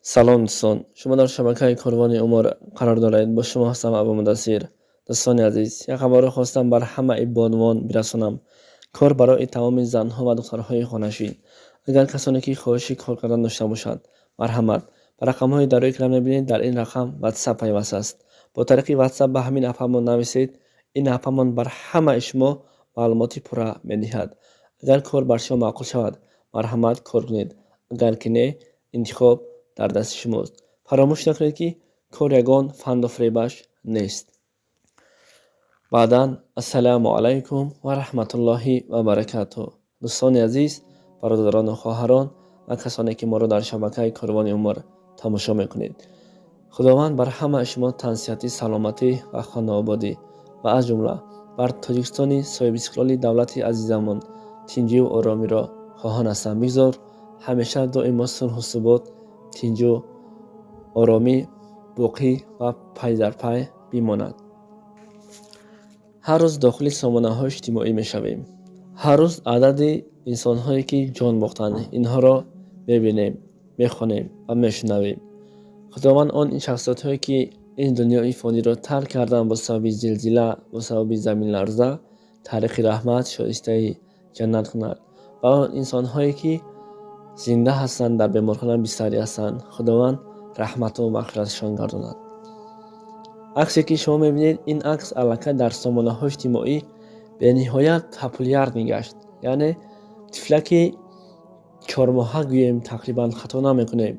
Салом, дӯстон! Шумо дар шабакаи Корвони Умр қарор доред. Бо шумо ҳастам Абу Мудассир. Дӯстони азиз, як хабарро хостам бар ҳамаи бонувон бирасонам. Кор барои тамоми занҳо ва духтарҳои хонашин. Агар касоне ки хоҳиши кор кардан дошта бошанд, марҳамат, ба рақамҳои дар рӯи экран мебинед, дар ин рақам WhatsApp пайваст аст. Бо тариқи WhatsApp ба ҳамин апамон нависед, ин апамон бар ҳамаи шумо маълумоти пурра медиҳад. Агар кор бар шумо маъқул шавад, марҳамат, кор кунед. Агар ки не, интихоб дар дасти шумост. Фаромӯш накунед, ки кор ягон фанду фиребаш нест. Баъдан ассалому алайкум ва раҳматуллоҳи ва баракатуҳ. Дӯстони азиз, бародарону хоҳарон ва касоне ки моро дар шабакаи Корвони Умр тамошо мекунед. Худованд бар ҳамаи шумо тансиҳатӣ, саломатӣ ва хонаободӣ ва аз ҷумла бар Тоҷикистони соҳибистиқлоли давлати азизамон тинҷиву оромиро хоҳон ҳастам. Бигзор ҳамеша доимо сулҳу субот, тинҷу оромӣ боқӣ ва пай дар пай бимонад. Ҳар рӯз дохили сомонаҳои иҷтимоӣ мешавем. Ҳар рӯз адади инсонҳое ки ҷон бохтанд, инҳоро мебинем, мехонем ва мешунавем. Худованд он шахсиятҳое ки ин дунёи фониро тарк карданд бо сабаби зилзила, бо сабаби заминларза, тариқи раҳмат шоистаи ҷаннат кунад ва он инсонҳое ки зинда ҳастанд, дар беморхона бистарӣ ҳастанд, Худованд раҳмату мағфираташон гардонад. Аксе ки шумо мебинед, ин акс аллакай дар сомонаҳои иҷтимоӣ бениҳоят популярный гашт. Яъне тифлаки 4 моҳа гӯем, тақрибан хато намекунем.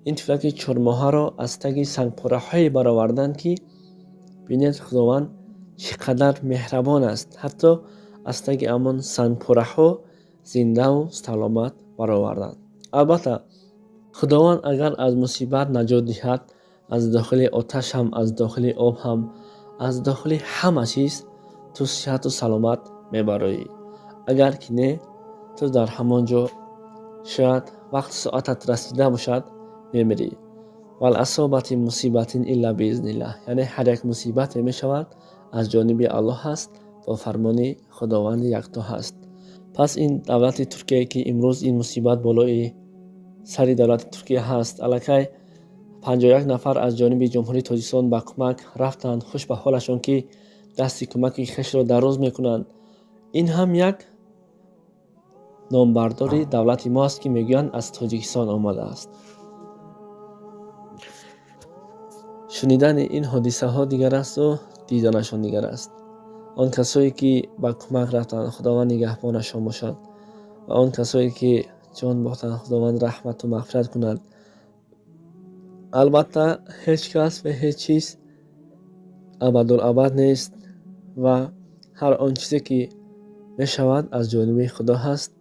Ин тифлаки 4 моҳаро аз таги сангпораҳое бароварданд, ки бинед, Худованд чӣ қадар меҳрабон аст, ҳатто аз таги ҳамон сангпораҳо зиндаву саломат бароварданд. Албатта, Худованд агар аз мусибат наҷот диҳад, аз дохили оташ ҳам, аз дохили об ҳам, аз дохили ҳама чиз ту сиҳату саломат мебароӣ. Агар ки не, ту дар ҳамон ҷо шояд вақти соатат расида бошад, мемирӣ. Вал асобати мусибатин илла биизниллаҳ, яъне ҳар як мусибате мешавад, аз ҷониби Аллоҳ аст, бо фармони Худованди Якто ҳаст. Пас ин давлати Туркие ки имрӯз ин мусибат болои сари давлати Туркия ҳаст, аллакай 51 нафар аз ҷониби Ҷумҳурии Тоҷикистон ба кӯмак рафтанд. Хуш ба ҳолашон, ки дасти кӯмаки хешро дароз мекунанд. Ин ҳам як номбардори давлати мо аст, ки мегӯянд, аз Тоҷикистон омадааст. Шунидани ин ҳодисаҳо дигар асту диданашон дигар аст. Он касое ки ба кӯмак рафтанд, Худованд нигаҳбонашон бошад ва он касое ки ҷон бохтанд, Худованд раҳмату мағфират кунад. Албатта, ҳеҷ кас ва ҳеҷ чиз абадулабад нест ва ҳар он чизе ки мешавад, аз ҷониби Худо ҳаст.